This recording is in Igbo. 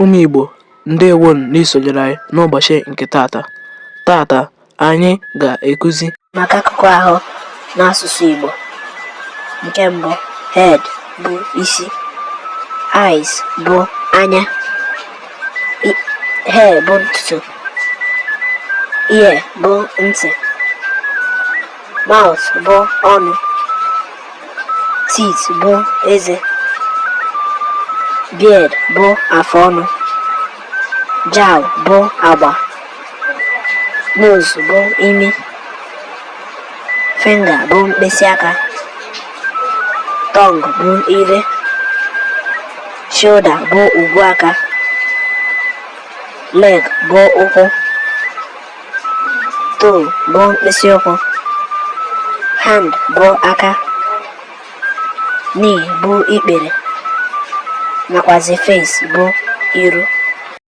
Ụmụ Igbo, ndewonu n'isonyere anyị n'ụbọchị nke tata. Tata, anyị ga-ekuzi maka akụkụ ahụ n'asụsụ Igbo. Nke mbụ, head bụ isi, eyes bụ anya, hair bụ ntutu, ear bụ ntị, mouth bụ ọnụ, teeth bụ eze, beard bụ afụ ọnụ, jaw bụ agba, nose bụ imi, finger bụ mkpịsị aka, tongue bụ ire, shoulder bụ ubu aka, leg bụ ụkwụ, toe bụ mkpịsị ụkwụ, hand bụ aka, knee bụ ikpere, nakwazi face bụ iru.